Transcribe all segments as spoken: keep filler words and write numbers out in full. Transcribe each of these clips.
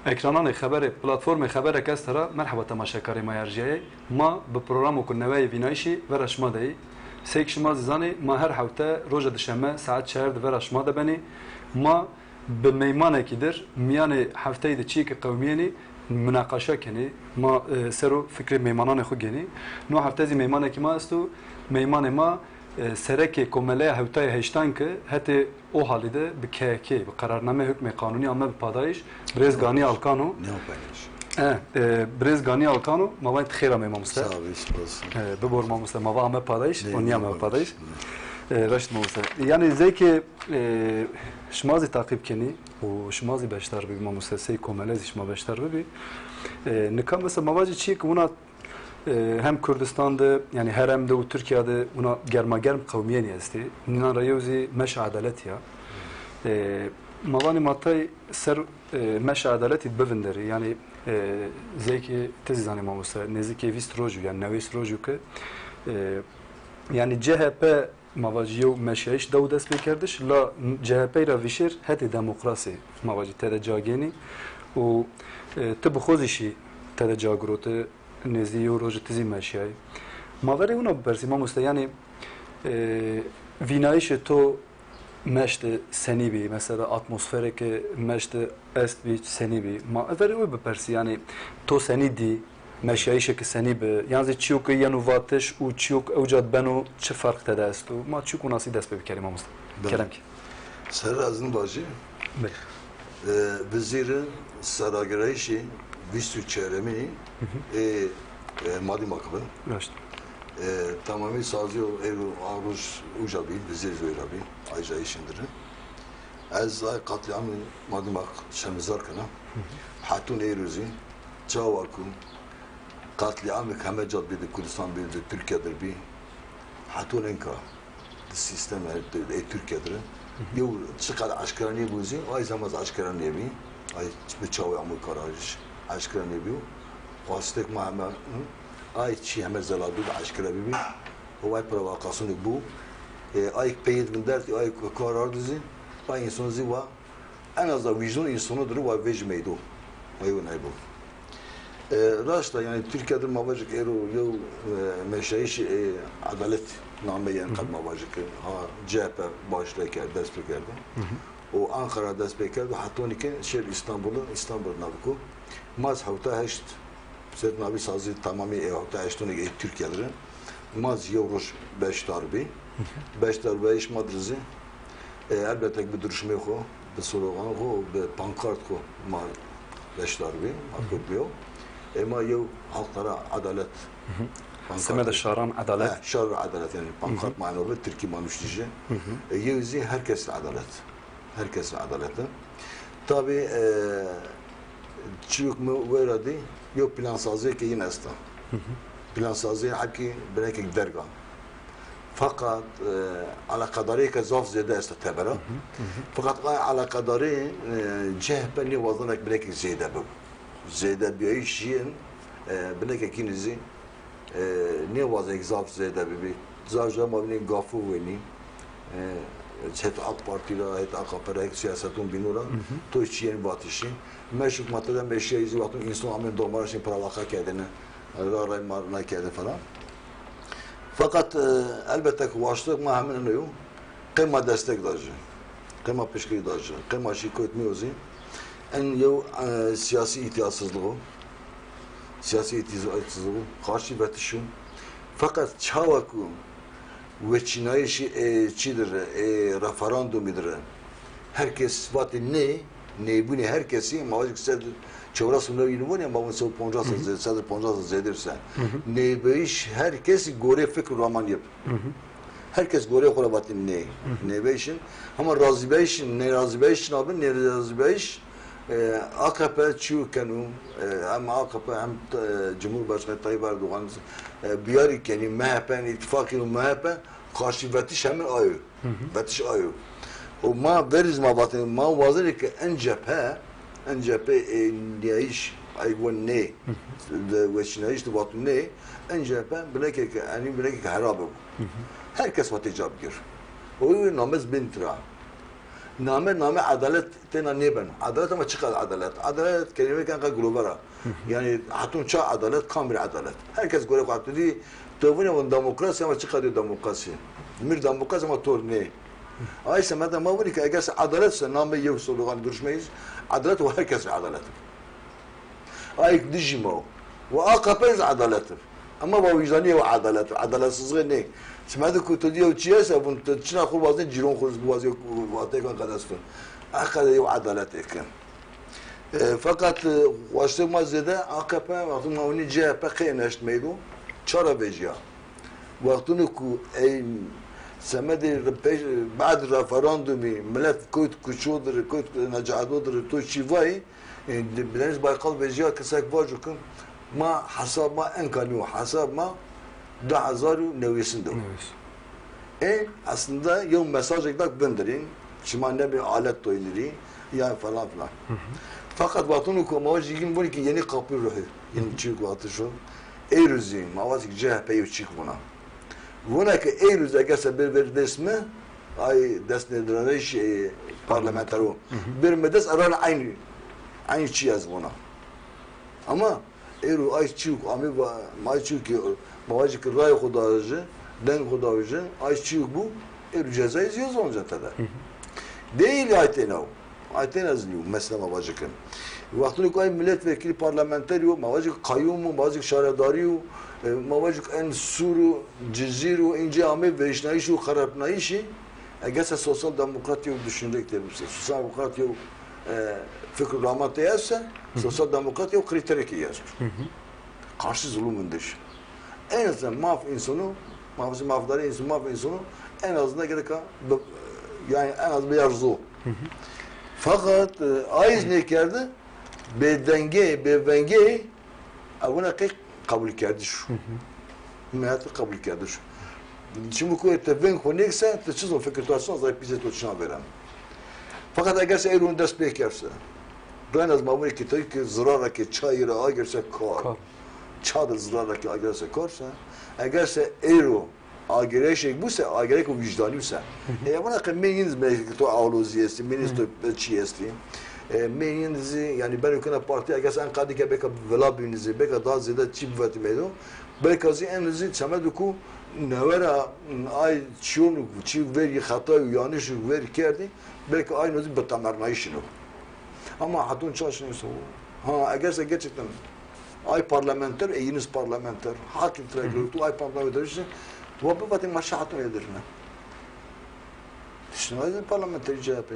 Ekrananê xeberê, platformê Xeberek Esta ra merheba temaşekarê ma yê erjîyayê. Ma bi programo ku neweyê Vînayîşî vera şima de yî. Sey ki şima zî zanê, ma her hewte roja dişeme saet çar de vera şima de benê. Ma bi meymanekî dir mîyanê hefteyî de çîyê ke qewimîyenê, munaqaşa kenê. Ma, e, ser o fikrê meymananê xwu gênê. No hefte zî meymanekî ma esto. Meymanê ma, e, serekê Komeleya Hewtayê Heştan ke hetê o halî de bi K K, bi qerarnameyê hukmê qanûnî ame bi padayîş, birêz Ganî Alkan o. Ne yapaymış? E, e, birêz Ganî Alkan o, ma vayî ti xêr amey mamoste. Sağ ol, spas. E, bibor mamoste, ma va ame padayîş, o nîyame padayîş. E, raşt mamoste. Yanî zey ke, e, şima zî taqîb kenî û şima zî beşdar bibî mamoste, sey komele zî şima beşdar bibî. E, nika mesela ma vajî çîyê ke wina e, hem Kurdistan de, yanî herem de û Tirkîya de wina germagerm qewmîyenî estê. Nînan ra yew zî meşa edaletî ya. E, ma vanê ma tay ser, e, meşa edaletî bivinderî. Yanî, e, zey ke ti zî zanê mamoste, nêzîkê vîst roj o, yanî newês roj o ke, e, yanî C H P ma vajî yew meşayîş dew destpêkerdiş, la C H P ra vîşêr hetê demokrasî ma vajî tede ca gênî û, e, ti bi xo zî şî tede ca giroti, nêzdî yew rojî ti zî meşyayî. Ma verê wina bipersî, mamoste, yanî, e, vînayîşê to meşte senî bî? Mesela atmosferê ke meşte estbî senî bî? Ma verê wê bipersî, yanî to senî dî? Meşyayîşê ke senî bi, yan zî çîyo ke yeno vatiş û çîyo ke ewca de beno çi ferq tede esto? Ma çîyo ke winasî dest pê bikerî mamoste. Belê. Kerem ki. Serra ez nivajî. Belê. E, Vizîri seragirayîşî vîst û çaremî ê, e, Madî Mak bi. Raşt. E, temamî sazî û êro a roj uca bî, Vizîr zî ra bî, ay ca îşindiri. Ez ay qetlîamî Madî Mak şermizar kena. Hetûn êro zî çawa ku qetlîamêk heme ca bî di Kurdistan bî, di Tirkîya dir bî. Hetûn enka di sîstem ê, ê Tirkîya dir. Yew çiqad eşkera nêbû zî, ay zî hema zî eşkera nêbî. Ay bi çawê amo kararîş eşkera nêbîyo. Xwastek ma heme, hı? Ay çî heme zelal bî, eşkera bîbî. Û ay provokasyonek bû. E, ay peyêt vindertî, ay karar di zî, ay însan zî wa, en azından wîcdon însanû dir wa vejî meydo. Ay winay bû. E, raşt a, yanî Tirkîya dir ma vajik êro yew, e, meşayîşî, e, edalet name, yanî qet ma vajik ha C H P başle kerd, dest pê kerdo. Û Ankara dest pê kerdo, hetonî ke şêr Îstanbulî, Îstanbul naviko. Ma zî hewta heşt ser navî sazî temamî ê hewta heştonî ê Tirkîya dir. Ma zî yew roj beşdar bî. Beşdarbîyayîş ma dir zî, e, elbette bi dirûşmê xo, bi sloganê xo, bi pankart xo ma beşdar bî, ma kurdbîyo. E, ma yew halklara adalet pankart. Semedê şaran adalet. He, şar ve adalet, yanî pankart ma eno bi, tirkî ma nuştî jî. E, yew zî herkes adalet. Herkes ve adalete. Tabî, e, çîyo ke mi wera dî, yew plansazîye ke yin esta. Plansazîye hebkî binekek derg a. Feqet, e, eleqedarîyê ke zaf zêde esta tebera. Feqet ay eleqedarî, e, C H P nêwazena ke binekek zêde bibo. Zêdebîyayîş yin, e, binekek yin zî e, nêwazek zaf zêde bibî. Zaf ca ma vînî gafû wenî. E, het AK Partî ra, het A K P ra, het siyasetûn bînû ra, to çîyên vatişî. Meşuk ma tede meşîyayî zî wextûn însan amên domara şîn pira waqa kerdêne. Ra ray ma rina kerdê falan. Feqet, e, elbette ki waştêk ma hemin eno yo. Qey ma destek da ci, qey ma piştgirî da ci, qey ma şî kewt nîyo zî, en yew, e, siyasî îtîyatsizlix o. Siyasî îtîyatsizlix o, qarşî vetiş o. Feqet çawa ku weçînayîşî ê çî dir, ê referandumî dir, her kes vatê nê, nêbûnê her kesî, ma vajik sed çewres û new yîn vonê, ma von sed û poncas zê-, sed û poncas zêdir se. Nêbeyîş her kesî gorê fikr û raman yê bi. Her kes goreyê xo ra vatî nê. Nêbeyîşin. Hema razîbeyîşin, nêrazîbeyîşin abi, nêrazîbeyîş, e, A K P çîyo keno, e, hem A K P hem, e, Cumhurbaşkanı Tayyip Erdoğan, e, biyarî kenî, M H P, îtîfaqî û M H P, qarşî vetiş hemin ayo. Vetiş ayo. Û ma verî zî ma vatî, ma wazenê ke en cephe, en cephe ê nîyayîş, ay von nê, de weçînayîş de vatû nê, en cephe binekek, enî binekek hera bibo. Her kes vatê ca bigir. O wê namez bên tira. Name, name edalet têna nêbeno. Edalet ama çiqas edalet? Edalet kelimeyêk enqe gilover a. Yanî hetûn ça edalet, kam rê edalet? Her kes gore xo edalet dî. To vûnê vûn demokrasî ama çiqas yo demokrasî? Mi rê demokrasî ama to rê nê. Ay semeda ma vûnî ke eger se edalet se name yew slogan duruşmeyiz, edalet wa her kes rê edalet. Ayk dijî ma o. Wa A K P zî edalet o. Ama wa wîcdanî yew edalet o. Edaletsizlixê nê. Çime de ku to dî yew çî ese, vûn to çina xo wazenî, cîron xo wazenî, watekan qedes to. A qede yew edalet eke. E, feqet, e, waştê ma zêde A K P, wextê ma winî C H P qey eşt meydo, ça ra vecîya. Wextûnê ku ey semedê re-, pey-, bad referandumî milet kewt kuço dir, kewt necehedo dir, to çî vayî, e, di-, Deniz Baykal vecîya kesek vaco ke ma hesab ma enka nîyo, hesab ma di hezar û newêsin de. Newês. E, aslında yew mesajêk da bindirîn, şima nebê alet toynirî, ya falan filan. Feqet wextûnê ku ma vajî yin vûnî ki yenî kapî ruhî, yin çîk wextî şo. Êro zî ma vajî ki C H P yew çîk vûna. Vûna ki êro zî eger se bir ver dest mi, ay dest nêdiraneyşî, e, parlamentero. Bir mi dest eral eynî, eynî çî ez vûna. Ama êro ay çîk amê va-, ma çîk, ma vajî ki rayê xo da ji, deng xo da ji, ay çîk bû, êro cezayê zî yo zonca tede. Değil ay têna o. Ay têna zî nîyo, mesela ma vajî ki. Wextûnê ku ay milletvekilî parlamenterî yo, ma vajî ki qayûm o, ma vajî ki şaredarî yo, e, ma vajî ki en sûr û cizîr û încê amê veyşnayîş û xerepnayîşî, eger se sosyal demokrat yew düşüncek tê bise, sosyal demokrat yew, e, fikr û rama tê ese, sosyal demokrat yew krîterekî yer. Karşı zulüm windiş. En azından maf însonû, maf, mafdarê însonû, maf însonû en azından gereka bi-, yanî en az biyar zor. Feqet, e, ay zî nêkerde, bêdengê, bêvengê, ewina qey qebulkerdiş. Millet qebulkerdiş. Çimkî ku ti veng xo nêkse, ti çi zon fikir to çina zay pîzê to çina vêren. Feqet eger se êro dest pê kerse, ben ez ma vûnî ki to ki zirara ki çayî ra agirse kar. Kar. Ça de zirara ki agirse kar se, eger se êro agirêşêk buse, agirêko wîcdanî buse. E, vana qe mênîn zî belkî to awlozî estî, mênîn zî to çî estî. E, mênîn zî, yanî beno kena partî, eger se en qadî ke beka vila bînî zî, beka daha zêde çî bivetî meydo. Belka zî en zî semedo ku newe ra ay çîyonû, çî verî xetay û yanlîş û verî kerdî, belka ayno zî bitemernayîşîn o. Ama hetûn çaş nêso. Ha, eger se gerçekten ay parlamenter, e, yeniz parlamenter, hakî tira gurtu, ay parlamenter işte, wa bivatê ma şahatun edirne. Düşünmez parlamenter C H P.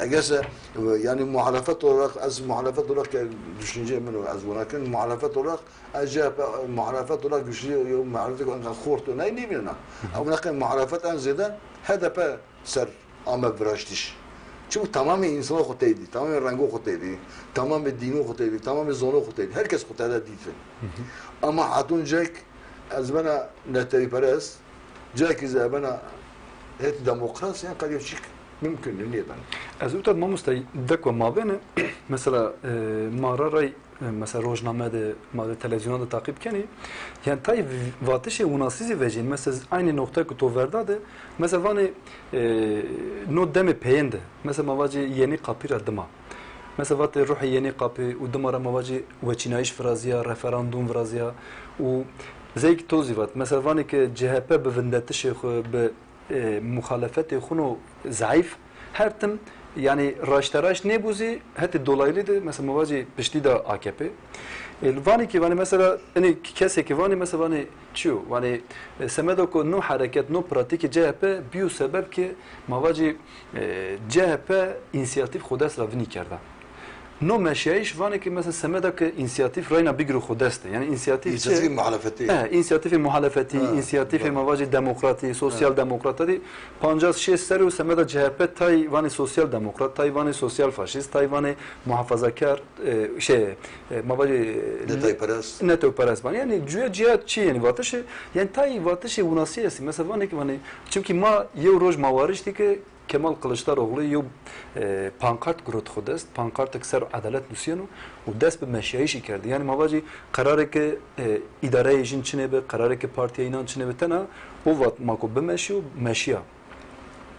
Eger se, e, yanî muhalefet olarak, ez muhalefet olarak ke düşünceyê min o, ez vana kin, muhalefet olarak, ez C H P muhalefet olarak güçlü yo, muhalefet olarak xort o, ney nêvînena. Ama muhalefet en zêde H D P ser ame viraştiş. Çimkî tamamê însanê xo tey dî, tamamê rengo xo tey dî, tamamê dîno xo tey dî, tamamê zono xo tey dî. Her kes xo tede dîti. Ama hetûn cek ez bena netewîperest, cek zî ez bena het demokrasî, en qedî çîk mumkun nî, nêbeno. Ez uta mamoste dekwa ma bene, mesela, e, ma ra ray E, mesela rojname de, ma de televîzyonan de taqîb kenî. Yanî tay v-, vatişê winasî zî vejîn. Mesela z-, aynî noqte ku to verda de, mesela vanê, e, no demê peyên de. Mesela ma vacî Yenî Qapî ra dima. Mesela vatê ruhê Yenî Qapî û dima ra ma vacî weçînayîş virazîya, referandum virazîya û zey ki to zî vat. Mesela vanê ke C H P bi vindetişê xwu, bi e, muxalefetê xwuno zeîf, her tim, yanî raşteraşt nêbû zî, hetê dolaylı de, mesela, ma vacî piştî de A K P. E, vanê ki, vanê, mesela, enê kesê ki vanê, mesela, vanê çi yo? Vanê, e, semeda ku no hereket, no pratîkê C H P bîyo sebeb ki, ma vacî, e, C H P însiyatîf xo dest ra vinî kerda. No meşîyayîş vanê ke mesela semeda ke însiyatîf reyna bigiro xo dest de. Yanî însiyatîf çi? Însiyatîfê muhalefetî. E, însiyatîfê muhalefetî, ha, însiyatîfê, doğru, ma vajî demokratî, sosyal, ha, demokratî. Pancas şêst serrî û semeda C H P tay vanê sosyal demokrat, tay vanê sosyal faşîst, tay vanê muhafazakar, e, şey, e, ma vajî, e, netewperest. Netewperest vanê. Yanî cuya ciya çi yanî vatişê, yanî tay vatişê winasî estî. Mesela vanê ke vanê, çimkî ma yew roj ma wariştî ke Kemal Kılıçdaroğlu yew, e, pankart girot xo dest, pankartek ser edalet nusîyeno û dest bi meşîyayîşî kerdî. Yanî ma vacî qerarê ke, e, îdareyê jin çinê bi, qerarê ke partîya înan çinê bi, tena o vat ma ko bimeşîyo, meşîya.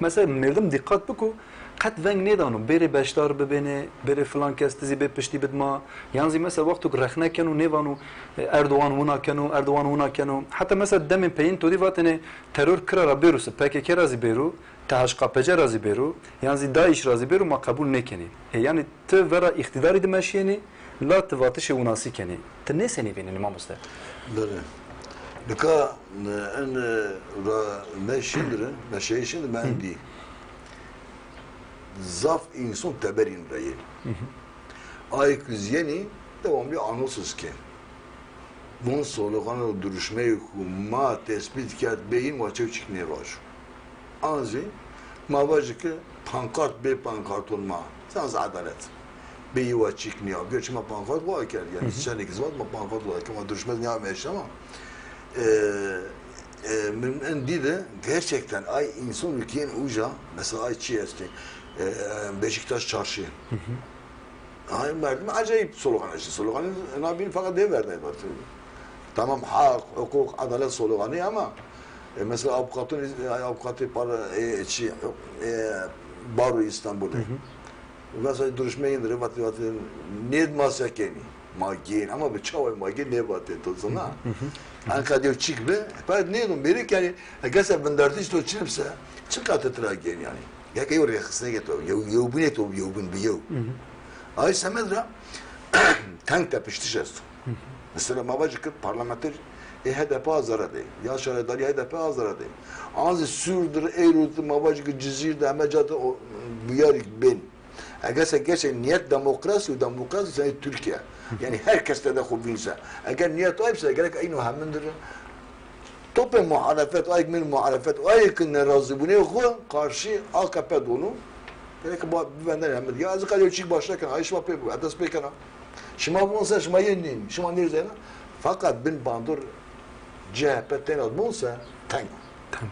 Mesela merdim dîqat biko, Qet veng nêdano, bêrê beşdar bibênê, bêrê filan kes ti zî bê piştî bid ma. Yan zî mesela wexto ke rexne keno nêvano, e, Erdogan wina keno, Erdogan wina keno. Heta mesela demên peyîn to dî vatêne teror kira ra bêro se, P K K ra zî bêro, T H K P C ra zî bêro, yan zî DAIŞ ra zî bêro ma qebul nêkenê. E, yanî ti vera îqtîdarî de meşîyenî, la ti vatişê winasî kenî. Ti nê senî vînenî mamoste? Belê. Nika, e, en, e, ra meşîn dir, meşeyîşîn dir, me en dî. Zaf însan teber în ra yê. Ayê ku zî yenî, dewamlî anonsuz kên. Von sloganê û duruşmeyê ku ma tespît kerd bê în, wa çew çik nêvajo. An zî ma vajî ke pankart bê pankarton ma. Sans edalet. Bê yî wa çik nîya. Gerçî ma pankart wa kerd. Yanî çendek zî vat ma pankart wa kerd. Ma duruşme nîya meşe ama. E, e, min en dî de gerçekten ay însan û kî yên uca, mesela ay çi estê, e, e, Beşiktaş çarşı. Ay merdim acayip slogan eşi. Sloganî na bîn fakat dê verdayî vat. Tamam, hak, hukuk, adalet sloganî ama, e, mesela avukatın, e, avukatı para, e, çi, e, Baro İstanbul'u. Mesela duruşmeyê îndir, vatî, vatî, nêd ma se kenî. Ma gên, ama bi çawa ma gên nêvatê to zana. Enka diyo çik bi, pa nêdon bêrik yanî, eger se vindertiş to çin bise, çiqa ti tira gên yanî. Ya ke yew rêxistinê ke to, yew, yew bînê to, yew bîn bi yew. Ay semed ra teng tepiştiş esto. Mesela ma vajî ke parlamenter ê H D P a zere de, ya şaredarî H D P a zere de. An zî Sûr dir, Êrûr dir, ma vajî ke Cizîr de, heme ca de o, buyarî bên. Eger se gerçek niyet demokrasi û demokrasi senê Türkiye. Yanî her kes tede xo vînse. Eger niyet ay bise, gerek eyno hemin dir. Topê muhalefet, ay min muhalefet, ay ki nerazîbûnê xo karşı A K P donu. Gerek ba-, bibenden hemin. Ya ez qal çîk başla ken, ay şima pê bu, dest pê kena. Şima von se, şima yê nîn, şima nêrzena. Fakat bin bandur C H P tena von se, teng. Teng.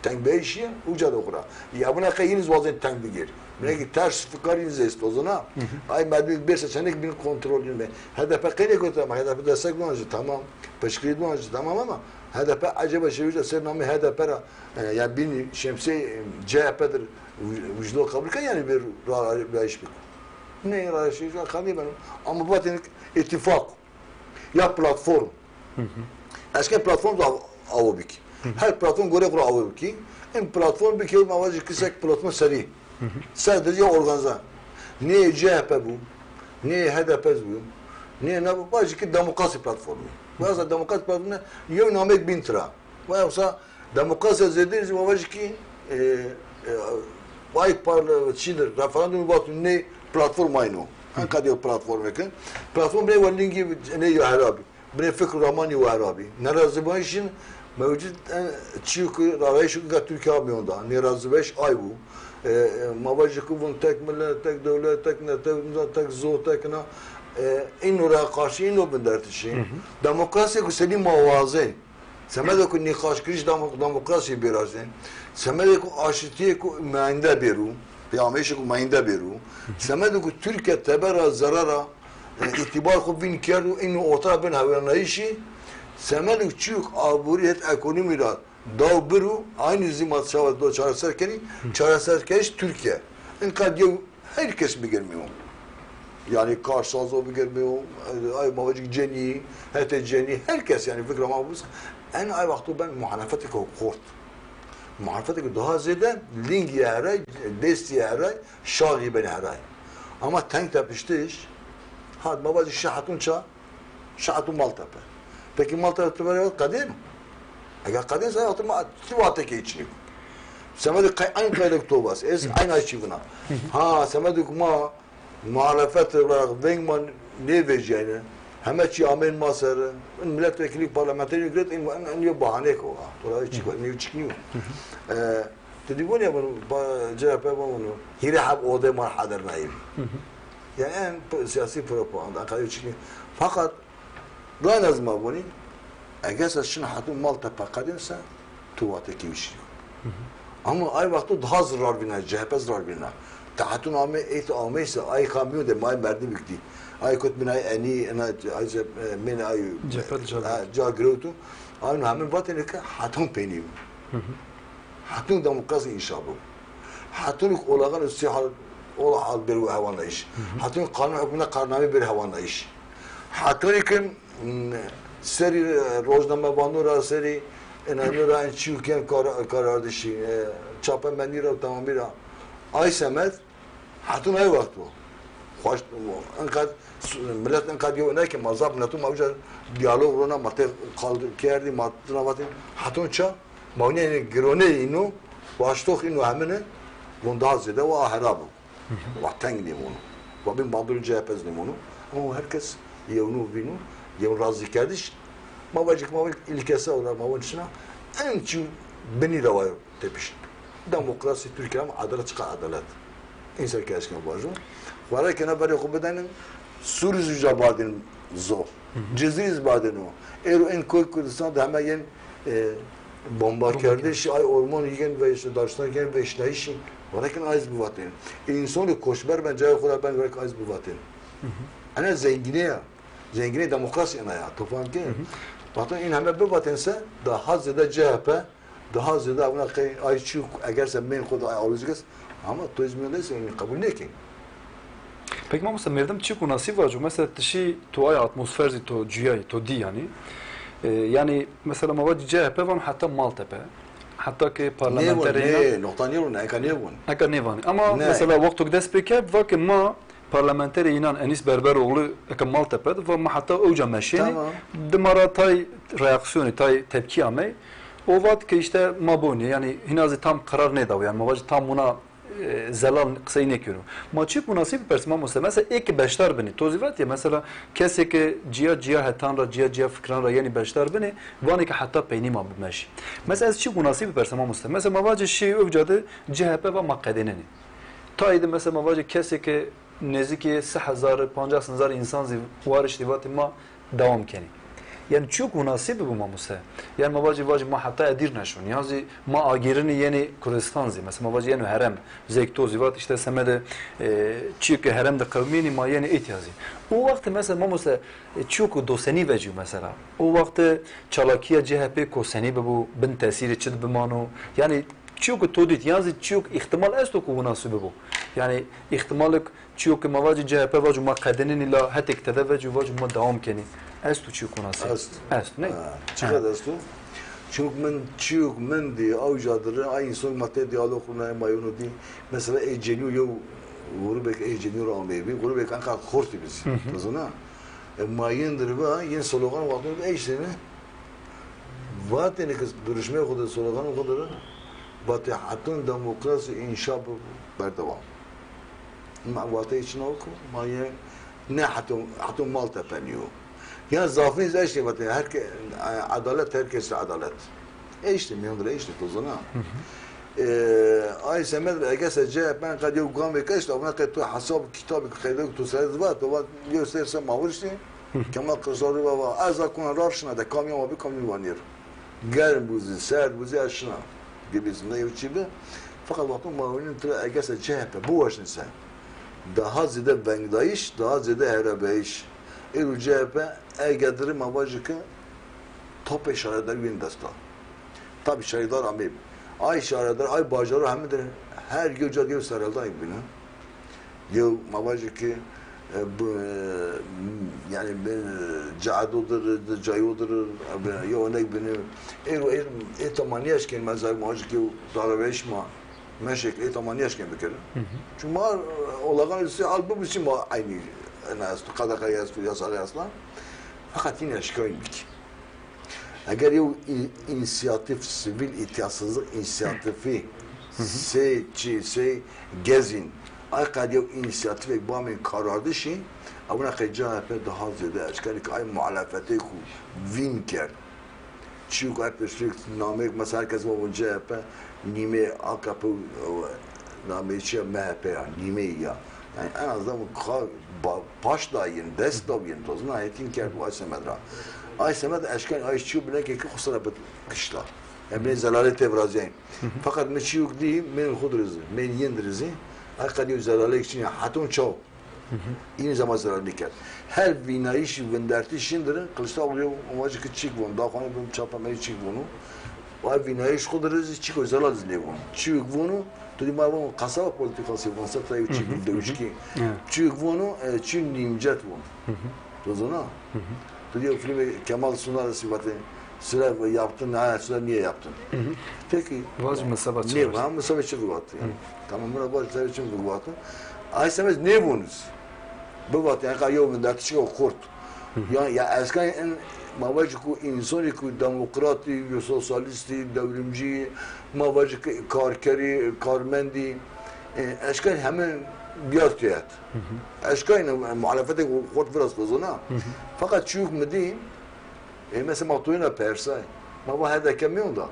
Teng beyşîye, uca de xura. Ya buna qey yîn zî wazên teng bigêr. Bine ki ters fikar yîn zî esto zana. Ay merdimî bêrse çenek bin kontrol yîn be. H D P qey nêkota ama H D P destek duan jî tamam. Peşkirî duan jî tamam ama H D P acaba şey uca ser namê H D P ra, e, ya bin şemsê, e, C H P dir uc-, uclo kabul ke yanî bir ra-, ra-, rayış bik. Ne rayış, rayış beno. Ama vatên ittifak. Ya platform. Eşken platform da awo bikî. Her platform gore xo ra awo bikî. En platform bikî, ma vajî ki sek platform serî. Ser de ya organza. Nê C H P bu, nê H D P bu, nê ne bu, vajî ki demokrasi platformu. Vajî demokrasi platformu ne, yew namek bin tira. Vajî Demokrasiya zêde zî ma vajî ki, e, e, ay parle çidir, referandum vatun nê platform ayno. Enka diyo platform ekin. Platform nê wa lingî nê yo herabî. Binê fikr ramanî wa herabî. Nerazîbûnî şin mewcud en çîyo ki rarayîş ki ga Türkiye amîyon da. Nerazîbûnî ay bu. E, e, ma vajî ki vun tek millet, tek dewlet, tek ne, tek, tek zo, tek na. E, ino ra karşı ino bindertişî. Demokrasiya ku senî ma wazên. Semedê ku nîqaşkirîş demo-, demokrasî bêrazên, semedê ku aşitîyê ku meyinde bêrû, pêameyişê ku meyinde bêrû, semedê ku Tirkîye teber ra zerara, e, îtîbar xwu vîn kerd û înû orta ra bin hewêrnayîşî, semedê ku çîyo ku aborî het ekonomî ra daw birû, aynî zî ma çawa do çareser kenî, çareserkeriş Tirkîye. Înqad yew Her kes bigirmîyo. Yanî karsazo bigirmîyo, ay ma vajî cenî, hetê cenî, her kes yanî fikra ma bus. En ay wexto ben muhalefetêko xort. Muhalefetêko daha zêde lingî heray, destî heray, şaxî benî heray. Ama teng tepiştiş, hat ma vajî şi hetûn ça, Şaxî tu Maltepe. Pekî Maltepe tu verê qedên? Eger qedên se, tu ma, tu vateke çinî. Semedê qey, eyn qeydek to bas. Ez eyn ay çî vina. Ha, semedê ku ma muhalefet ra veng ma nêvejîyayne. Heme çî amên ma ser. In milletvekilî parlamenterî giret, in, in, in yo bahaneyêko. To ra çî, in yo çik nîyo. E, tu dî vonî ya vano, ba-, C H P vano, hîrê heb ode ma hedernayî. Yanî en p-, siyasî propaganda, qey çik nîyo. Fakat Gan ez ma vonî, eger se şin hetûn Maltepe qedên se, tu vateke wî şîyo. Ama ay wexto daha zirar vîna, C H P zirar vîna. Ti hetûn ame, ê ti ameyse, ay kamyon de, ma ay merdimî dî. Ay kot min ay enî, ena, ay ce-, e, min ay, C H P ca, e, ca girewtû. Ay no hemin vatêne ke hetûn peynî yo. Hetûn demokrasî înşa bo. Hetonî ki olaxan ustî hal, ola hal bêro hewanayîş. Hetonî ki qanûn hukmîne qarnameyî bêro hewanayîş. Hetonî ki, m, serî, e, rojnamevanu ra, serî înanû ra, en çîyo kên kar-, karardişî, e, çapemenî ra, temamî ra. Ay semed, heton ay wext bo. Xweş, enqed, milet enqed yew neke, ma zaf miletû ma uca diyalog rona, ma tê qal kerdî, ma tuna vatên, heton ça? Ma winî gironê îno, waştox îno hemine, von daha zêde wa hera bo. Wa teng nêmono. Wa bin bandorê C H P zî nêmono. Ama her kes yewnû vîno, yewn razîkerdiş. Ma vacî ki ma vacî îlkesel olarak ma vacî şina en çî binî ra wa yo tepişîn. Demokrasî Tirkîye ama edalet, çiqa edalet. Însan ke eşkena vajo. Wara kena berê xo bidenin, Sûrî zî uca badin zor. Cizîrî zî badin o. Êro en koy Kurdistan de heme yên, e, bomba kerdiş, ay orman yên ve işte daştan yên ve işleyişi. Wara kena ay zî bivatên. Însanî koçber ben cayê xo ra ben wara kena ay zî bivatên. Ena zengînî ya. Zengînî demokrasî ena ya. To fam ke? Vatan în heme bivatên se daha zêde C H P daha zêde wina qey ay çî eger se mên xo de ay alozî kes, ama to zî mîyan de se qebul nêkên. Peki mamoste, merdim çî kunasî vaco? Mesela ti şî to ay atmosfer zî to cuyayî, to dî yanî. E, yanî mesela ma vacî C H P van heta Maltepe. Heta ki parlamenterê înan. Nê, noqta nêvun, eka nêvun. Eka nêvanî. Ama mesela wexto ki dest pê kerd, va ki ma parlamenterê înan Enîs Berberoğlu eke Maltepe de, va ma heta ewca meşênî. Tamam. Dima ra tay reaksiyonî, tay tepkî amey. O vat ke îşte ma bonî, yanî hîna zî tam qerar nêdaw, yanî ma vacî tam wina, e, zelal qisey nêkero. Ma çîk winasî bipersî mamoste, mesela ê ke beşdar binî, to zî vatî ya, mesela kesê ke cîya cîya hetan ra, cîya cîya fikran ra yenî beşdar binî, vanê ke heta peynî ma bimeşî. Mesela ez çîk winasî bipersa mamoste, mesela ma vacî şî ewca de C H P va ma qedênenî. Tayê de mesela ma vacî kesê ke nêzîkî se hezar, pancas hezar însan zî wariştî vatî ma dewam kenî. Yanî çîyo ki winasî bibo mamoste. Yanî ma vacî, vacî ma heta Edîrne şon. Yan zî ma agêrinî yenî Kurdistan zî. Mesela ma vacî yeno herem. Zek to zî vat îşte semedê, e, çîyo ki herem de qewimînî ma yenî îtya zî. O wext mesela mamoste, e, çîyo ki do senî vecîyo mesela. O wext çalakîya C H P ko senî bibo, bin tesîrê çi de bimano. Yanî çîyo ki to dît, yan zî çîyo ki îhtimal esto ku winasî bibo. Yanî îhtimalêk çîyo ki ma vacî C H P vaco ma qedinenî la hetêk tede vecî vaco ma dewam kenî. Esto çîyo ki winasî? Est. Est, ne? Ha, çiqed esto? Çîyo ki min, çîyo ki min dî, awca dir, ay însan ma tê diyalog rûnayê ma yeno dî. Mesela ê cenîyo yew grûbêk ê cenîyo ra ameybî, grûbêk enqad xortî bi zî. Ti zana? E, ma yin dir va, yin slogan wextî bi eştene. Vatêne ke duruşmeyê xo de, sloganê xo de vatê heton demokrasî înşa bi berdewam. Ma vateyê çina o ku ma yê ne heton, heton Maltepe nîyo. Ya zafîn zî eştê vatê her ke, edalet her kes edalet. Eştê mîyan de eştê to zana. E, ay semed ege se C H P qed yew gamêk eşt, avna qed to hesab kitabê qeyde to ser va, to va yew ser se ma vuriştê. Kemal Kılıçdaroğlu va, va, ez a kuna rav şina de, kamîya ma bi kamîya ma nêr. Germ bû zî, serd bû zî, ez şina. Dibîs ne yew çî bi. Feqet wexto ma winî tira ege se C H P biwaşnî se. Daha zêde vengdayîş, daha zêde herebeyîş. Êro C H P ege dirî ma vajî ke topê şaredar wîn dest a. Tabî şaredar ameyb. Ay şaredar, ay bajaro heme dir her yew ca de yew serhildanêk bîne. Yew ma vajî ki, e, bi, e, yanî bi ceedo dir, di cayo dir, e, bi, yew onek bîne. Êro, ê, ê toma nîeşkên, mesela ma vajî ki yew daraveyş ma, meşek, ê toma nîeşkên bikir. Çünkü ma, e, olagan sî hal bibû sî ma eynî, ena esto, qedexe esto, yasaxe esto. Feqet yine eşkayîn bikî. Eger yew î-, înîsiyatîf, sivîl îtîyasizlik înîsiyatîfî, sey çi, sey gezîn, ay qed yew înîsiyatîfêk bamên karardişî, ewna qey C H P daha zêde eşkenî ke ay muhalefetê ku vîn kerd. Çîyo ku ay piştî nameyêk, mesela her kes va vûn C H P, nîmê A K P û, nameyê çi ya, M H P ya, nîmeyî ya. Yanî en azından vûn ka-, ba-, paş dayîn, dest dawîn, to zana hetîn kerd û ay semed ra. Ay semed eşken, ay çîyo binekê ke xo sera bid kişta. Yanî binê zelalê tê virazîyayîn. Feqet mi çîyo dî, mên xo dir zî, mên yin dir zî, ay qedîyo zelalêk çin ya, heton çaw. Înî zama zerar nêkerd. Her vînayîşî, vindertî şin dir, Kılıçdaroğlu yew vajî ki çîk vûn, daxwanî bin çapa me çîk vûnû. Vay vînayîş xo de rê zî çîko zelal zî nêvon. Çîyêk vono, tu dî ma von qasaba polîtîkasî von, seta ew çî dewişkî. Çîyêk vono, e, çî nîmcet von. To zona? Tu dî ew fîlmê Kemal Sunal zî vatê, sıra yaptın, ha, sıra niye yaptın? Peki. Vazî mesela çi? Niye? Ha, mesela çi vatê yani. Tamam, buna vazî mesela çi vatê. Ay semez nêvonuz. Bivatê, yani, ka yew vindertişî xurt. Ya, ya eskay en, ma vajî ku însonî ku demokratî, yo sosyalîstî, dewrimcî, ma vajî ki karkerî, karmendî, e, eşkay heme biyar têhet. Eşkay ne, muhalefetê xort viraz xozona. Fakat çiyuk mi dî, e, mesela ma toyuna persay. Ma va H D K mîyon da.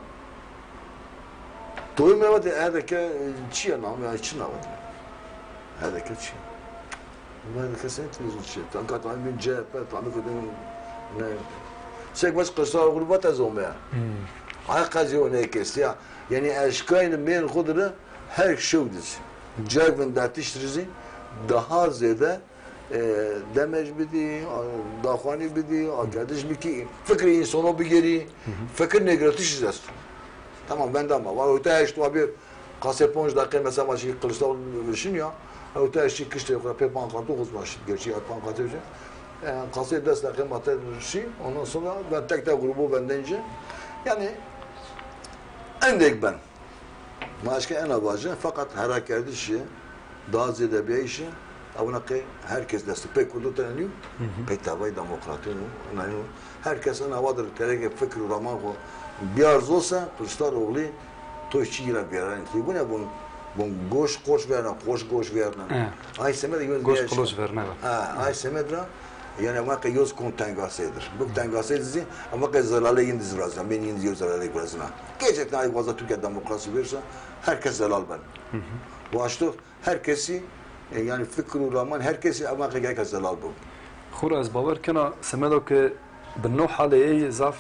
Toyun mi vatê H D K, e, çi ya nam, yani çi na vatê? H D K çi ya? Vay, kesên televîzyon çi? Tanka tanî bin C H P, tanî kudin ne? Sek baş Kılıçdaroğlu vat ez omeya. Ay qezî o ne kes ya. Yani eşkayını mêr xudri her şew diz. Cayvin datiş rizi daha zêde, e, demej bidî, a, daxwanî bidî, a, kerdiş bikî, fikri insano bigerî, fikir negretiş iz esto. Tamam, venda ma. Var, öte eşto abi, Qasê ponc deqe mesela ma şî Kılıçdaroğlu şin ya. Ew te şî kiştê xo pê pankartû xo ma şî gerçî ya pankartê şî. E, qasê des deqe ma te şî. Ondan sonra ben tek tek grubu benden ci. Yani endek ben. Ma eşke ena vaje fakat hera kerdişi daha zêde biyayişi. Ewna qey herkes destî pey kurdo tene nîyo. Pey tavayê demokratî nîyo. Ona nîyo. Herkes ena vadir tereke fikr û raman xo biyarzo se, Kılıçdaroğlu to çî ra biyarên. Ti bune bun, bun goş qoş verna, qoş goş verna. Ay semed ra yoz goş qoloş verna. Ha, ay semed ra, yani ama ke yoz kon tengaseydir. Bu tengaseydir zî, ama ke zelale yin diz virazna, ben yin diz yoz zelale virazna. Gerçekten ay vaza Türkiye demokrasi verse, herkes zelal ben. Vaşto, Her kesî, e, yani fikr û raman her kesî ema qe gereka zelal bo. Xwura ez bawer kena semedo ke bi no halê ey zaf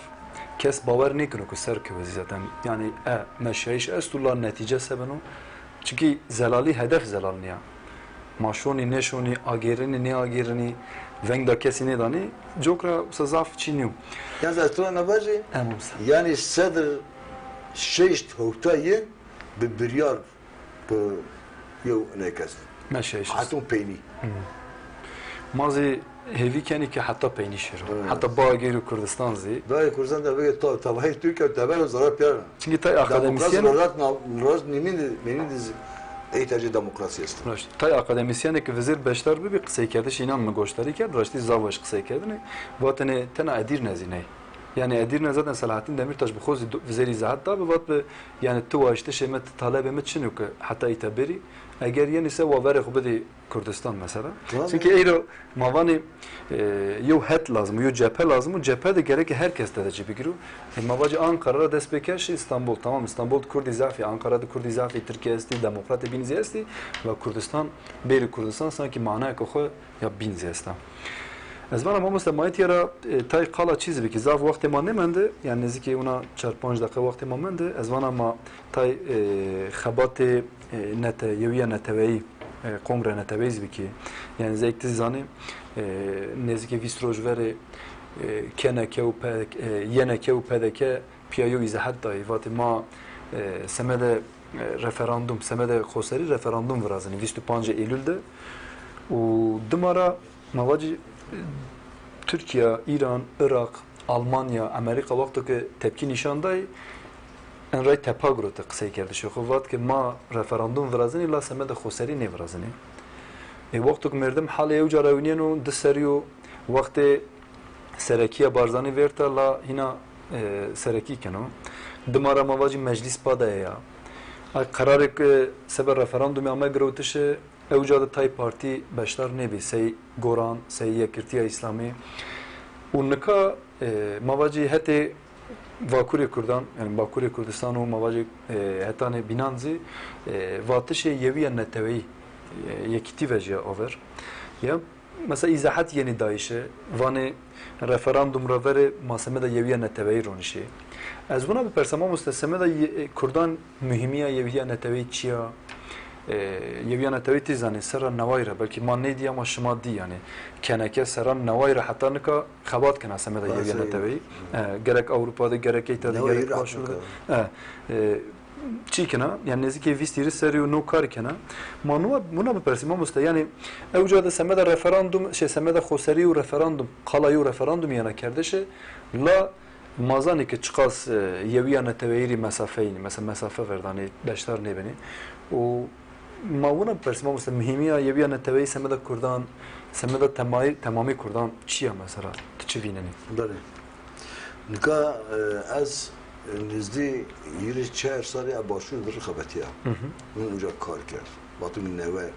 kes bawer nêkeno ke ser kewe zî zaten. Yani e, meşayîş esto la netîce se beno? Çunkî zelalî hedef zelal nîya. Ma şonî nêşonî, agêrenî nêagêrenî, veng da kesî nêdanî, cok ra wisa zaf çî nîyo. Yalnız ez to ra na vajî, yani sedr şeşt hewta yin bi biryar Bi yew nêkes. Meşe eşit. Hatun peynî. Ma zî hêvî kenî ke heta peynî şiro. Evet. Heta bagêrî Kurdistan zî. Bagêrî Kurdistan de vege to tavayê Tirkîya teber û zarar pîyar. Çunkî tay akademîsyen. Demokrasi rahat na, rahat nîmîn de, mênîn de zî ey tercih demokrasi esto. Raşt. Tay akademîsyenê ke vizêr beşdar bibî, qiseykerdiş înan mi goşdarî kerd, raştî zaf weş qisey kerdinê. Vatêne tena Edîrne zî ney. Yani Edîrne zaten Selahattin Demirtaş bi xo zî do-, vizêrî zehet da bi, vat bi, yani ti waştişê mi, ti talebê mi çin o ke heta îta bêrî, eger yenî se wa verê xo bidî Kurdistan mesela. Çunkî eyro ma vanî, e, yew het lazim o, yew cephe lazim o, cephe de gereke her kes tede ci bigiro. E, ma vacî Ankara ra dest pê ke şî Îstanbul. Tamam, Îstanbul de Kurdî zaf î, Ankara de Kurdî zaf î, Tirkîya estî, demokratê bîn zî estî, ve Kurdistan, bêrî Kurdistan sankî manayeke xo ya bîn zî esta. Ez vana mamoste ma îtya ra, e, tay qala çî zî bikî, zaf wextê ma nêmende, yani nêzîkî wina çar panc deqe wextê ma mende, ez vana ma tay, e, xebatê, e, nete-, yewîya neteweyî, e, kongre neteweyî zî bikî. Yani zey ti zî zanî, e, nêzîkî vîst roj verê, e, K N K û P D K, e, Y N K û P D K pîya yew îzahet dayî. Vatê ma, e, semedê, e, referandum, semedê xoserî referandum virazenî vîst û pancê Eylul de. Û dima ra ma vacî, e, Tirkîya, Îran, Iraq, Almanya, Amerîka wexto ke tepkî nîşan dayî, en ray tepa girote qiseykerdişê xo. Vat ke ma referandum virazenî la semedê xoserî nêvirazenî. E, wexto ke merdim halê ewca ra ewnîyeno, di serrî yo wextê Serekîya Barzanî vêrta la hîna, e, serekî keno. Dima ra ma vacî meclîs pa daye ya. Ay qerarêk, e, sebe referandumî ame girewtişê, ewca de tay partî beşdar nêbî, sey Goran, sey Yekîtîya Îslamî. Û nika, e, ma vacî hetê Vakurê Kurdan, yani Bakurê Kurdistan û ma vacî, e, hetanê bînan zî, e, vatişê yewîya neteweyî, e, yekîtî vejîya aver. Ya, mesela îzahet yenî dayîşe, vanê referandum ra verê ma semeda yewîya neteweyî ronişê. Ez vuna bipersa, mamoste, semeda ye-, kurdan muhîmîya yewîya neteweyî çi ya? E, Yewîya Neteweyî ti zanî, serra neway ra, belkî ma nêdî ama şima dî yanî. Keneke serra neway ra heta nika xebat kena semeda Yewîya Neteweyî. E, gerek Ewropa de, gerek êta de, gerek Başûr de. E, e, çî kena, yanî nêzîkê vîst hîris serrî yo no kar kena. Ma nû, wina bipersî, mamoste, yanî ewca de semeda referandum, şey, semeda xoserî û referandum, qala yo referandum yena kerdişi, la ma zanî ke çiqas, e, Yewîya Neteweyî rî mesafe yînî, mesela mesafe verdanê, beşdar nêbenî. Û ma wina bipersî, mamoste, muhîmîya Yewîya Neteweyî semeda kurdan, semeda temayî-, temamî kurdan çi ya mesela? Ti çi vînenî? Belê. Nika, e, ez, e, nizdî hîris çar serrî ez Başûr de rixebetîya. Hı hı. Min uca kar kerd. Wexto newe,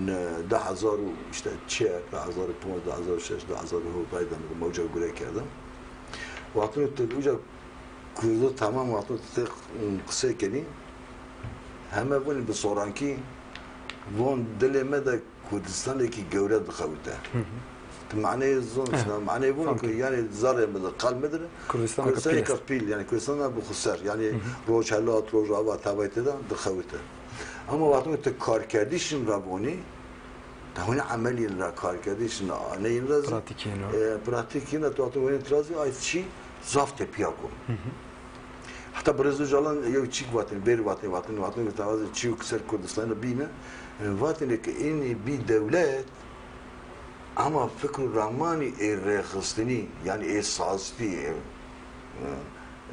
ne, di hezar û, îşte, çar, di hezar û ponc, di hezar û şeş, di hezar û hewt, ay demir ma uca gure kerdim. Wexto tu uca Kurdo tamam wexto tu qisey kenî, heme vûnî bi sorankî, von dilê me de Kurdistanekî gewre dixewite. Hı hı. Tu maneyê zon, evet, maneyê vûn ki, yanî zerrê mi de, qal mi de, Kurdistaneke pîl, pîl, yanî Kurdistan bi xo ser, yanî, hı hı, Rojhelat, Rojava, tevayî têde dixewite. Ama wexto tu karkerdişin ra vonî, tewhînê emelîn ra, karkerdişin ra, aneyîn ra zî, pratîkîn ra, e, pratîkîn ra, tu wexto vonî tira zî, ay çî zaf tepîya ko. Hı hı. Heta Birêz Ocalan yew çîk vatên, bêrî vatên, vatên, vatên, vatên, çîyo ki ser Kurdistanî ra bîne, e, vatêne ke înî bî dewlet, ama fikr û ramanî ê rêxistinî, yanî ê sazitî, ê,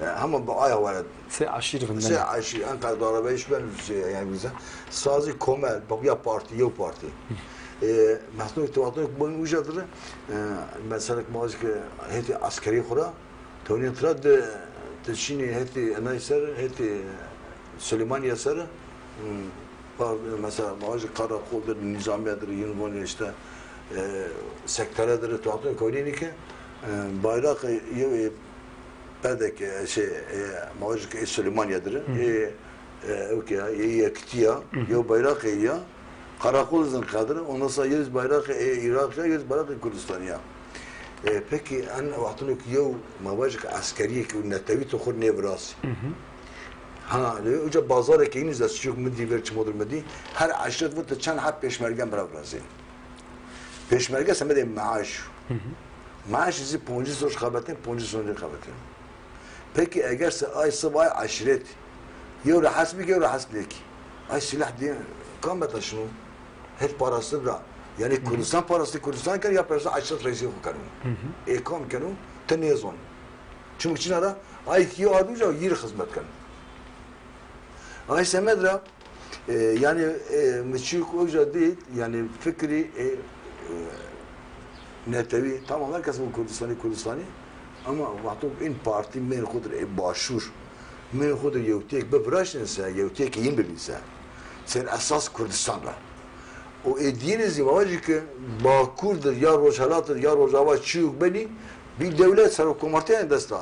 e, hema bi aya were. Sey eşîr vindene. Sey eşîr, en qedar arabeyiş ben, şey, yanî bize. Sazî komel, bak, ya partî, yew partî. E, Mehmet Tevatonik bûn uca dire, e, mesela ma vajî ke hetê eskerî xo ra, Tewrîn tira de, de şînî hetê enay ser, hetê Silêmanîye ser, hmm, par-, mesela, ma vajî karakoldir, nîzamîyedir, yin vonê îşte, e, sekteredir, tu hatun kewrînî ke, e, bayraqê yew ê pedeke, şey, e, ma vajî ke ê Silêmanîyedir, hı hı, ê, e, ew ke ya, ê yekitî ya, hı hı, yew bayraqê ya, Karakol zî qedir, ondan sonra yew bayraqê, e, Îraq ya, yew bayraqê Kurdistanî ya. E, peki, en wextino ki yew, ma vajî ki eskerîyê ki netewî tu xwu nêvirasî. Hı hı. Ha, lê uca bazarê ki înî zî çîyok mi dî ver çimodir mi dî, her eşret vû tu çend heb pêşmergen bira virazên. Pêşmerge semedê meaş. Hı hı. Meaş zî poncî roj xebetên, poncî roj nêxebetên. Peki eger se ay sib ay eşret, yew ra hes bik, yew ra hes nêk. Ay sîlah diye kam beta şino? Het parastin ra. Yanî, hı hı, Kurdistan parastin Kurdistan ken ya parastin eşret reîsê xo keno. Hı hı. Ê kam keno? Ti nêzon. Çimk çina ra ay ki yo ardû ca yîr xizmet keno. Ay semed ra E, yanî, e, mi çîk oca dît, yanî fikrî, e, e, netewî, tamam herkes bu Kurdistanî, Kurdistanî, ama wexto in partî mêr xo dir, e, Başûr, mêr xo dir yewtêk biviraştin se, yewtêk yin bibîn se. Ser esas Kurdistan ra. O ê dîyêne zî ma vajî ki Bakur dir, ya Rojhelat dir, ya Rojava çîyok benî, bî dewlet serokkomartî en desta.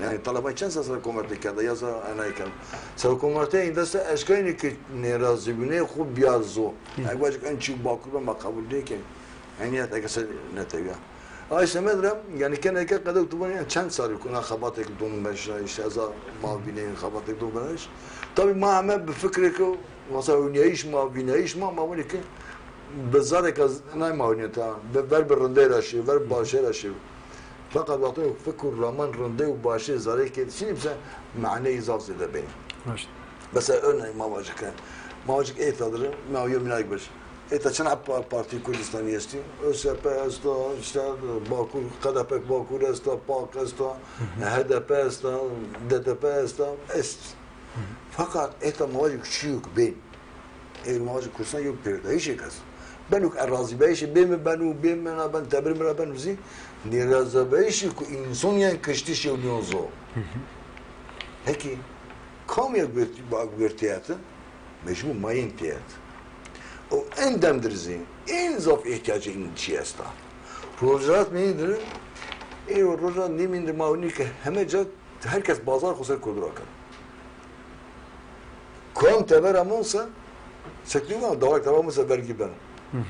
Yanî Taleban çend sal serokkomartî kerda, ya sa enay keno. Serokkomartî en desta eşkenî ki nêrazîbûnê xo biyar zo. Hı. Eg vajik en çî Bakur ben ma qebul nêken. Enî ya eke ser netewî ya. Ay semed ra, yanî keneke qede tu vanî, yanî çend sarî kuna xebatêk dûn meş ra, îşte ez a ma vîneyîn xebatêk dûn meş. Tabî ma heme bi fikrêko, mesela oynayış ma, vînayış ma, ma vanî ki bi zarêka z-, nay ma oynayın ta, bi ver bi rindê ra şî, ver bi başê ra şî. Feqet wexto fikr û raman rindê û başê zarê ke şînî bise maneyî zaf zêde benî. Raşt. Mesela örneğin ma vajike, ma vajik êta dir, ma yew mînak biş. Êta çend pa-, partî Kurdistanî estî? ÖSP esta, işte Bakur, KDP Bakur esta, PAK esta, HDP esta, DTP esta, est. Feqet êta ma vajik çîyok bên. Ê ma vajik Kurdistan yew pêrdayîşêk est. Beno ke razîbeyîşê bê mi beno, bê mi na ben, tebir mi ra beno zî, nêrazîbeyîşê ku înson yen kiştiş yew nîyon zo. Hı hı. Peki, kam ya guvertî-, ba-, guvertîyete? Mecbûr ma yên têet. O en dem dir zî, en zaf îhtîyacê în çî esta. Rojhilat mi dir, ê rojhilat nîmîn dir ma winî ke heme ca herkes bazar xo ser Kurdu ra keno. Kom teber amon se, sektî van, dawek teber amon se vergî beno. Hı hı.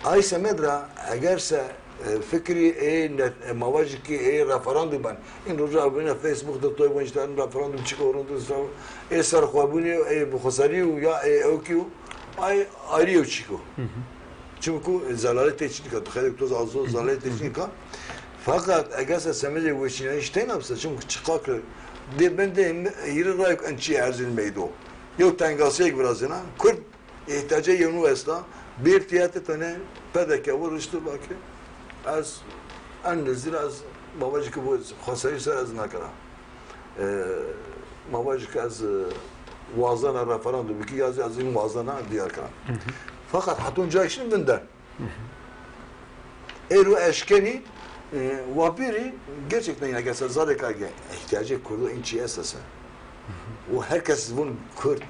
Ay semed ra, eger se E, fikrî ê net, e, ma vajî kî ê referandum ben. În roja bîne Facebook de toy vajî, referandum çik o, rondo ser, ê serxwebûnî, ê bi xwesarî û ya ê ewkî û ay ayrî yew çik o. Çimkû, e, zelaletê çin ka, tu xeyrek toz azo zelaletê çin ka. Feqet eger se semedê weşînayîş teyna bise, çimkû çiqa ki dê bin de hîrê rayek en çî erzîn meydo. Yew tengaseyek virazena, Kurd îhtiyacê yewnû esta, bir tiyatı tane P D K vuruştu baki. Ez en nêzdî ra ez ma vajî ki bu xwesarî ser ez nakena. E, ma vajî ki ez, e, wazena referandum ki ya zî ez în wazena diyar kena. Feqet heton cayê şin vinde. Êro eşkenî, e, wa bîrî gerçekten yine gelse zade ka ge ihtiyacê Kurdo în çî estese. O herkes vun Kurd.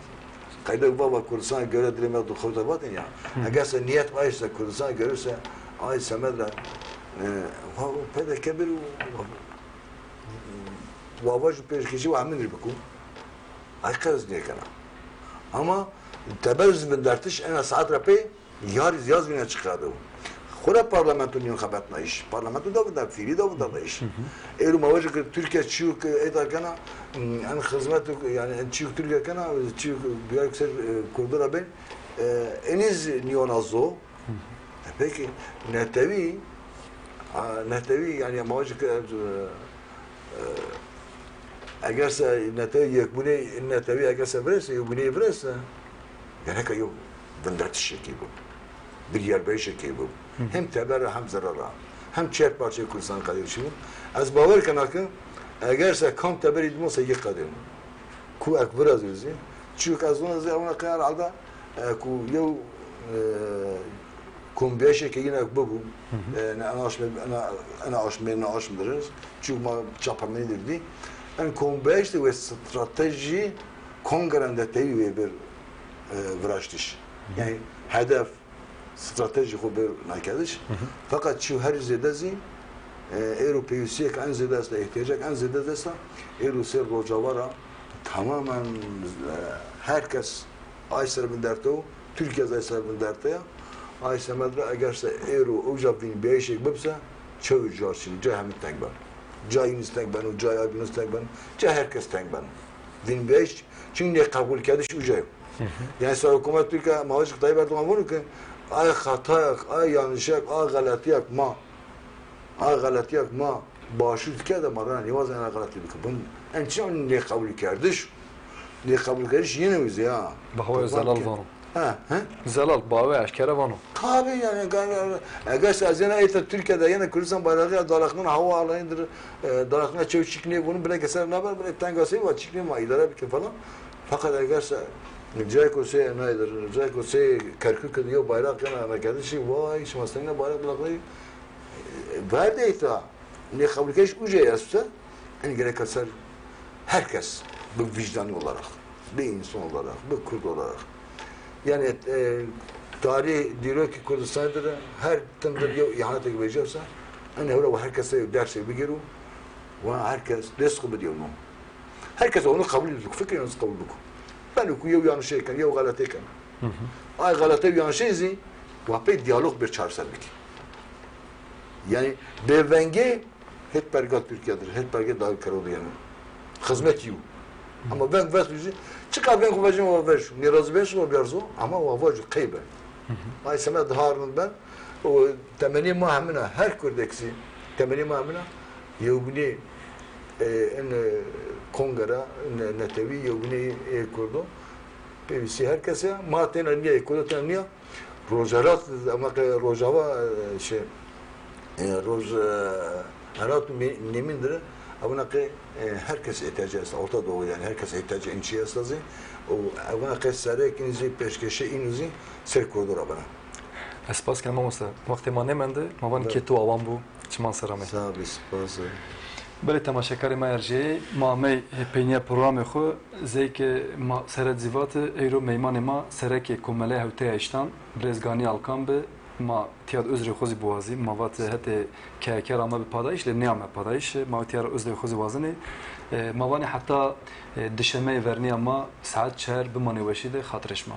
Qeyde baba Kurdistan göre dilê me du xewta vatên ya. Eger se niyet ay se Kurdistan görürse ay semed ra, e, wa P D K bir wa, wa vaj pêşkêşî wa min rî biku. Ay qerz nêkena. Ama teber zî vindertiş ena saet ra pey Yarî zî yaz vîna çiqadew. Xwura parlamento nîyon xebetnayîş. Parlamento da vida, fîrî da vida da îş. Êro ma vajî ki Tirkîya çîyo ki êda kena, en xizmet, yani en çîyo Tirkîya kena, çîyo duyar ser, e, Kurdo ra bên, e, enî zî nîyona zo. E, peki, netewî, a, netewî, yani ma vajî ki, e, E, eger se netewî yekbûnê, netewî eger se virêse, yekbûnê virêse, gereka yew vindertişêkê bib. Bir yerbeyişêkê bib. Hem teber ra hem zere ra. Hem çer parçeyê Kurdistan qedê çî bib. Ez bawer kena ke eger se kam teberî dimo se yê qedê. Ku ek virazî zî. Çîyo ke ez vona zî, ewna qey herhalde, e, ku yew, e, kombîyayîşêke yine bibû. E, ne ena aşmê, ena, ena aşmê, ne aşm dir. Çîyo ma çapemenî dir dî. En kombîyayîş de wê stratejî kongre netewî wê bir, e, viraştiş. Yani hedef, stratejî xo bir nakerdiş. Feqet çîyo herî zêde zî, e, êro pêwîstiyêk en zêde esta, îhtîyacêk en zêde esta, êro ser Rojava ra tamamen, e, herkes ay ser vinderte o, Tirkîya zî ay ser vinderte ya. Ay semed ra eger se êro uca vînbîyayîşêk bibse, çewî car çin, ca hemî teng beno. Ca înî zî teng beno, ca ay bînû zî teng beno, ca herkes teng beno. Vînbîyayîş, çin nêqebulkerdiş uca yo. Yani Serokkomarê Tirkîya Mehmet Tayyip Erdoğan vano ki ay xetayek, ay yanlışek, ay xeletîyek ma, ay xeletîyek ma başûr dike de ma rana nêwazena ena xeletî bike. Bun en çî nêqebulkerdiş. Nêqebulkerdiş yine wî zî ya. Bawe Zelal vano. Ha, ha? Zelal bawe eşkere vano. Tabii yani, yani, eger se ez yena êta Tirkîya de yena Kurdistan bayrağı ya dalaknena hawa alayındır, e, dalaknena çew çik nê vunu bile keser naber, bile tengasey va çik nê ma idare bike falan. Fakat eger se cayko se naydır, cayko se Kerkük de yo bayrak yana, ana kendisi vay, şima sene bayrak dalaknayı, e, verdi êta. Nêqebulkerdiş uca esto, en gereka ser herkes bi vicdanî olarak, bi însan olarak, bi Kurd olarak. Yani, e, tarîh dîrokî Kurdistanî de her tim de yew îhanetek vejîyawsa, en hewra wa herkes yew dersê bigêro, wa herkes dest xo bidîyo no. Herkes onu qebul biko, fikrê onu qebul biko. Beno ku yew yanlışê ken, yew xeletê ken. Ay xelete yanlışê zî, wa pey diyalog bir çareser bikî. Yani bêvengê het perga Tirkîya dir, het perga dawî kero de yanî. Xizmet yew. Ama veng ves bî zî, çiqa veng xo vejîn wa vej, nêrazî ben şima biyarzo, ama wa vajo qey be. Ay semed harun ben, o temenî ma hemina, her Kurdek zî, temenî ma hemina, yewbînê, e, en, e, kongre, ne-, netewî, yewbînê, e, Kurdo, pêwîstî her kes ya, ma têna nîya, Kurdo têna nîya, Rojhelat, ama ke Rojava, e, şey, e, Roj, e, Herat mi-, nemîn dire, ama ke, e, herkes ihtiyacı esta, Orta Doğu yani, herkes ihtiyacı în çî esta zî. O, ama ke serek în zî, pêşkeşê în zî, ser Kurdo ra bena. Ez spas ken mamoste. Wextê ma nêmende, ma van kê tu awan bû, çiman ser amey. Sağ ol, spas. Belê temaşekarê ma erjeyê, ma amey peynîya programê xwu, zey ke ma sere zî vate, eyro meymanê ma serekê Komeleyê Hewteya Îştan, birêz Ganî Alkan bi, ma tîya de uzrê xwu zî biwazî, ma vate hetê keyeke ra ame bi padayîş, lê nêame padayîş, ma tîya ra uzrê xwu zî wazenê. E, ma vanê heta, e, dişemeyê vernîya ma saet çer bimanê weşî de xatirê şima.